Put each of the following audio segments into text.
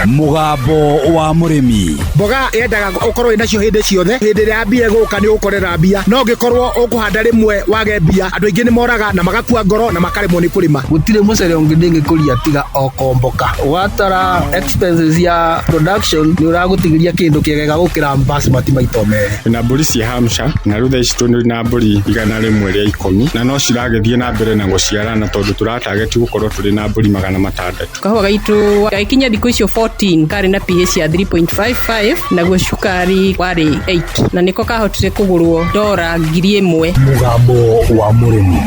Mũgambo wa mũrĩmi. Mboga yendaga ũkorwo wĩnacio hĩndĩ ciothe. Hĩndĩ ĩrĩa mbia ĩgũka nĩ ũgũkorera mbia, no ũngĩkorwo ũkũhanda rĩmwe wage mbia, andũ aingĩ nĩ moraga na magakua ngoro na makaremwo nĩ kũrĩma. Gũtirĩ mũcere ũngĩ ndĩngĩkũria tiga o komboka. Watara expenses ya production nĩ ũragũtigĩria kĩndũ kĩega gũkĩra basmati maita merĩ. Na mbũri cia Hampshire na rĩu thaa ici tũrĩ na mbũri 110 na no ciragĩthiĩ na mbere na gũciarana tondũ tũratageti gũkorwo tũrĩ na mbũri 600. Kahũa gaitũ gagĩkinya thikũ icio 14 karĩ na pH ya 3.55, naguo cukari warĩ 8, na nĩko kahotire kũgũrwo dora 1000. Mũgambo wa mũrĩmi.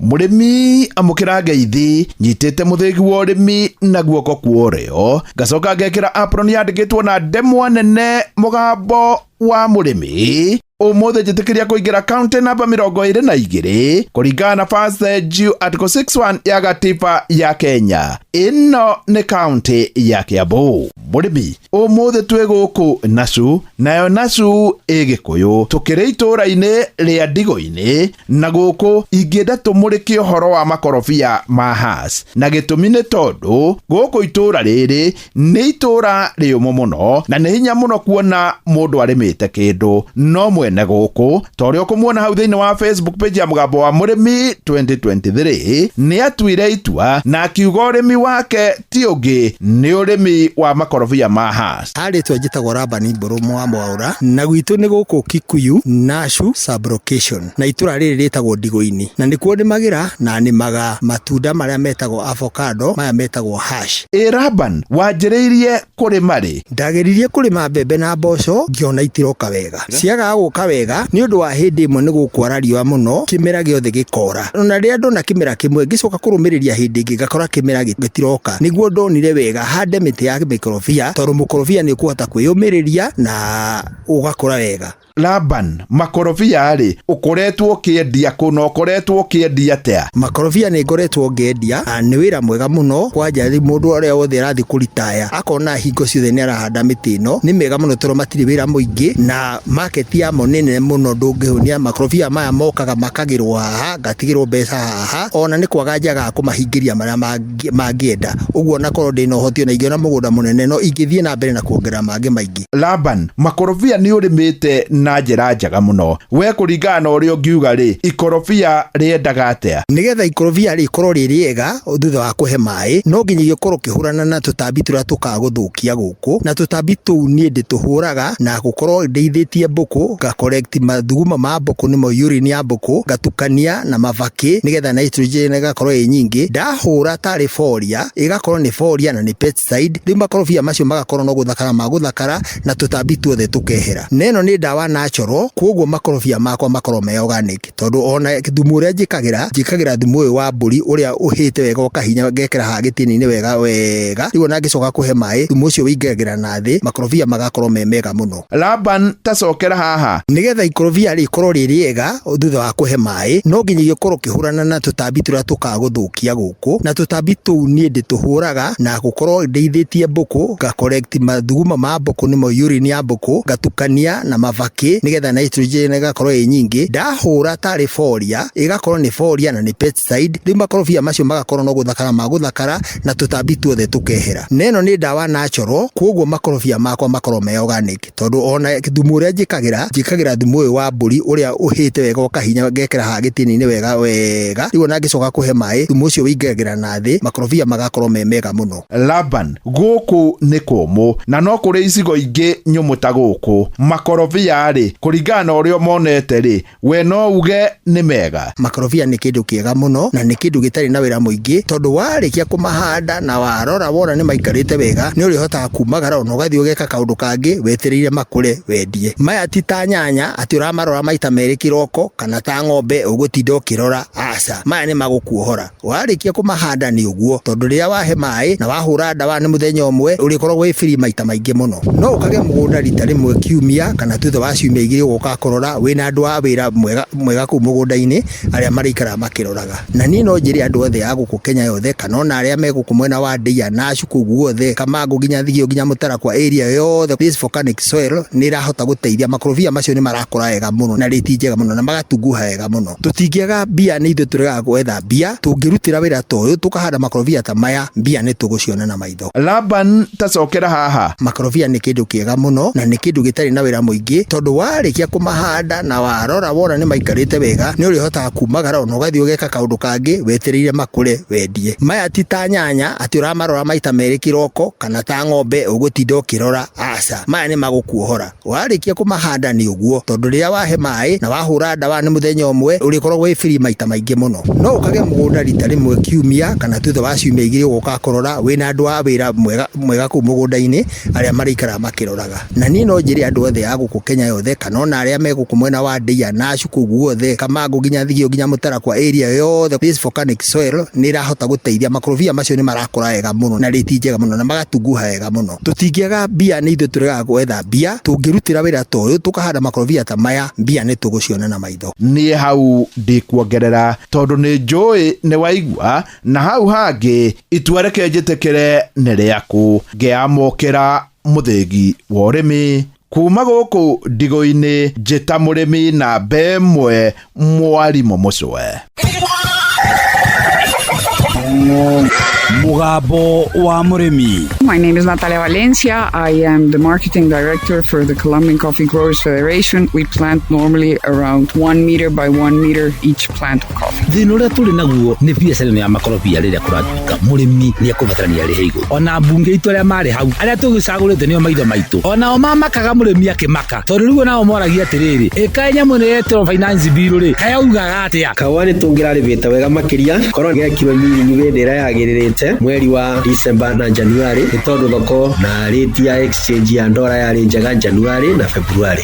Mũrĩmi amũkĩra ngeithi, nyitĩte mũthĩgi wa ũrĩmi na guoko kwa ũrĩo, ngacoka ngekĩra apron yandĩkĩtwo na ndemwa nene mũgambo wa mũrĩmi. Ũmũthĩ njĩtĩkĩria kũingĩra kaunti namba 22 kũringana na First Due Article 61 ya gatiba ya Kenya. Ĩno nĩ kaunti ya Kiambu. Mũrĩmi, ũmũthĩ twĩ gũkũ Nacu, nayo Nacu ĩ Gĩkũyũ, tũkĩrĩ itũũra-inĩ rĩa Ndigo-inĩ, na gũkũ ingĩenda tũmũrĩke ũhoro wa makorobia ma Hass, na gĩtũmi nĩ tondũ gũkũ itũũra rĩrĩ nĩ itũũra rĩũmũ mũno na nĩ hinya mũno kuona mũndũ arĩmĩte kĩndũ, no mwene gũkũ ta ũrĩa ũkũmuona hau thĩinĩ wa Facebook page ya Mũgambo wa Mũrĩmi 2023 nĩ atuire itua na akiuga ũrĩmi wake ti ũngĩ nĩ ũrĩmi wa makorobia ma Hass. Harĩtwa njĩtagwo Rabani Mbũrũmũ wa Mwaũra, na gwitũ nĩ gũkũ Kikuyu, Nashu sub-location, na itũra rĩrĩ rĩtagwo Ndigo-inĩ, na nĩkuo nĩmagĩra na nĩmaga matunda marĩa metagwo avocado, maya metagwo hash. Ĩ Laban, wanjĩrĩirie kũrĩma rĩ? Ndageririe kũrĩma mbembe na mboco ngĩona itiroka wega. Ciagaga gũka wega nĩ ũndũ wa hĩndĩ ĩmwe nĩ gũkwara riũa mũno kĩmera gĩothe gĩkora. Ona rĩrĩa ndona kĩmera kĩmwe ngĩcoka kũrũmĩrĩria hĩndĩ ĩngĩ ngakora kĩmera gĩtiroka. Nĩguo ndonire wega hande mĩtĩ ya mĩkorobia tondũ mũkorobia nĩ ũkũhota kwĩyũmĩrĩria na ũgakũra wega. Laban, makorobia-rĩ, ũkoretwo ũkĩendia kũ na ũkoretwo ũkĩendia atĩa? Makorobia nĩ ngoretwo ngĩendia na nĩ wĩra mwega mũno, kwanja rĩu mũndũ ũrĩa wothe arathiĩ kũritaya akona hingo ciothe nĩ arahanda mĩtĩ ĩno, nĩ mĩega mũno tondũ matirĩ wĩra mũingĩ na market yamo nĩ nene mũno ndũngĩhũnia. Makorobia maya mokaga makagĩrwo haha, ngatigĩrwo mbeca haha, ona nĩ kwaga njagaga kũmahingĩria marĩa mangĩenda. Ũguo onakorwo ndĩna ũhoti ona ingĩona mũgũnda mũnene no ingĩthiĩ na mbere na kuongerera mangĩ maingĩ. Laban, makorobia nĩ ũrĩmĩte na njĩra njega mũno. We kũringana na ũrĩa ũngiuga rĩ, ikorobia rĩendaga atĩa? Nĩgetha ikorobia rĩkorwo rĩ rĩega thutha wa kũhe maĩ, no nginyagia ũkorwo ũkĩhũrana na tũtambi tũrĩa tũkaga gũthũkia gũkũ, na tũtambi tũu niĩ ndĩtũhũraga na gũkorwo ndĩithĩtie mbũkũ, nga collect mathugumo ma mbũkũ nĩmo urine ya mbũkũ, ngatukania na mabakĩ nĩgetha nitrogen ĩgakorwo ĩ nyingĩ. Ndahũra tarĩ boria, ĩgakorwo nĩ boria na nĩ pesticide, rĩu makorobia macio magakorwo no gũthakara magũthakara na tũtambi tuothe tũkehera. Na ĩno nĩ ndawa natural, koguo makorobia makwa makoragwo me organic, tondũ ona thumu ũrĩa njĩkagĩra, njĩkagĩra thumu ũyũ wa mbũri ũrĩa ũhĩte wega ũkahinya ngekĩra haha gĩtina-inĩ wega wega, rĩu ona ngĩcoka kũhe maĩ, thumu ũcio wĩingĩragĩra na thĩ, makorobia magakorwo me mega mũno. Laban, ta cokera haha. Nĩgetha ikorobia rĩkorwo rĩ rĩega thutha wa kũhe maĩ, no nginyagia ũkorwo ũkĩhũrana na tũtambi tũrĩa tũkaga gũthũkia gũkũ, na tũtambi tũu niĩ ndĩtũhũraga na gũkorwo ndĩithĩtie mbũkũ, nga collect mathugumo ma mbũkũ nĩmo urine ya mbũkũ, ngatukania na mabakĩ nĩgetha nitrogen ĩgakorwo ĩ nyingĩ. Ndahũra tarĩ boria, ĩgakorwo nĩ boria na nĩ pesticide, rĩu makorobia macio magakorwo no gũthakara magũthakara na tũtambi tuothe tũkehera. Na ĩno nĩ ndawa natural, koguo makorobia makwa makoragwo me organic, tondũ ona thumu ũrĩa njĩkagĩra, njĩkagĩra thumu ũyũ wa mbũri ũrĩa ũhĩte wega ũkahinya ngekĩra haha gĩtina-inĩ wega wega, rĩu ona ngĩcoka kũhe maĩ, thumu ũcio wĩingĩragĩra na thĩ, makorobia magakorwo me mega mũno. Laban, gũkũ nĩ kũmũ na no kũrĩ icigo ingĩ nyũmũ ta gũkũ. Makorobia-rĩ, kũringana na ũrĩa ũmonete-rĩ, we no uge nĩ mega? Makorobia nĩ kĩndũ kĩega mũno na nĩ kĩndũ gĩtarĩ na wĩra mũingĩ, tondũ warĩkia kũmahanda na warora wona nĩ maikarĩte wega, nĩ ũrĩhotaga kumagara ona ũgathiĩ ũgeka kaũndũ kangĩ wetereire makũre wendie. Maya ti ta nyanya atĩ ũramarora maita merĩ kĩroko, kana ta ng'ombe ũgũtinda ũkĩrora, aca, maya nĩ magũkuohora. Warĩkia kũmahanda nĩ ũguo, tondũ rĩrĩa wahe maĩ na wahũra ndawa nĩ mũthenya ũmwe, ũrĩkoragwo wĩ free maita maingĩ mũno. No ũkage mũgũnda rita rĩmwe kiumia kana thutha wa ciumia 2 ũgoka kũrora wĩna andũ a wĩra mwega kũu mũgũnda-inĩ arĩa marĩikaraga makĩroraga. Na niĩ no njĩre andũ othe a gũkũ Kenya yothe kana ona arĩa me gũkũ mwena wa Ndeiya na Acu kũu guothe, Kamangũ nginya Thigio nginya Mũtarakwa area yothe, this volcanic soil nĩ ĩrahota gũteithia makorobia macio nĩ marakũra wega mũno na rĩti njega mũno na magatunguha wega mũno. Tũtingĩaga mbia, nĩ ithuĩ tũregaga gwetha mbia. Tũngĩrutĩra wĩra ta ũyũ tũkahanda makorobia ta maya, mbia nĩ tũgũciona na maitho. Laban, tacokera haha. Makorobia nĩ kĩndũ kĩega mũno na nĩ kĩndũ gĩtarĩ na wĩra mũingĩ, tondũ warĩkia kũmahanda na warora wona nĩ maikarĩte wega, nĩ ũrĩhotaga kumagara ona ũgathiĩ ũgeka kaũndũ kangĩ wetereire makũre wendie. Maya ti ta nyanya atĩ ũramarora maita merĩ kĩroko, kana ta ng'ombe ũgũtinda ũkĩrora, aca. Maya nĩ magũkuohora. Warĩkia kũmahanda nĩ ũguo, tondũ rĩrĩa wahe maĩ na wahũra ndawa nĩ mũthenya ũmwe, ũrĩkoragwo wĩ free maita maingĩ mũno. No ũkage mũgũnda rita rĩmwe kiumia kana thutha wa ciumia 2 ũgoka kũrora wĩna andũ a wĩra mwega kũu mũgũnda-inĩ arĩa marĩikaraga makĩroraga. Na niĩ no njĩre andũ othe a gũkũ Kenya yothe kana ona arĩa me gũkũ mwena wa Ndeiya na Acu kũu guothe, Kamangũ nginya Thigio nginya Mũtarakwa area yothe, this volcanic soil nĩ ĩrahota gũteithia makorobia macio nĩ marakũra wega mũno na rĩti njega mũno na magatunguha wega mũno. Tũtingĩaga mbia, nĩ ithuĩ tũregaga gwetha mbia. Tũngĩrutĩra wĩra ta ũyũ tũkahanda makorobia ta maya, mbia nĩ tũgũciona na maitho. Niĩ hau ndikuongerera tondũ nĩ njũĩ nĩ waigua, na hau hangĩ itua reke njĩtĩkĩre nĩ rĩaku. Ngĩamũkĩra mũthĩgi wa ũrĩmi kuma gũkũ ndigũ-inĩ, njĩta mũrĩmi namba 1 mwarimũ Mũcwe. Mugambo wa Mũrĩmi. My name is Natalia Valencia. I am the marketing director for the Colombian Coffee Growers Federation. We plant normally around 1 meter by 1 meter each plant of coffee. Thĩna ũrĩa tũrĩ naguo nĩ biacara ĩno ya makorobia. Rĩrĩa kũratuĩka mũrĩmi nĩ ekũbatarania arĩhe igũrũ, ona mbunge itũ arĩa marĩ hau, arĩa tũgĩcagũrĩte nĩo maitho maitũ, onao mamakaga mũrĩmi akĩmaka, tondũ rĩu onao moragia atĩrĩrĩ, ĩkaĩ nyamũ ĩno yetĩrwo finance bill rĩ, kayaugaga atĩa? Kahũa nĩ tũngĩrarĩmĩte wega makĩria korwo gekirwo miringi hĩndĩ ĩrĩa yagĩrĩrĩte mweri wa December na January, nĩ tondũ thoko na rate ya exchange ya ndora yarĩ njega January na February.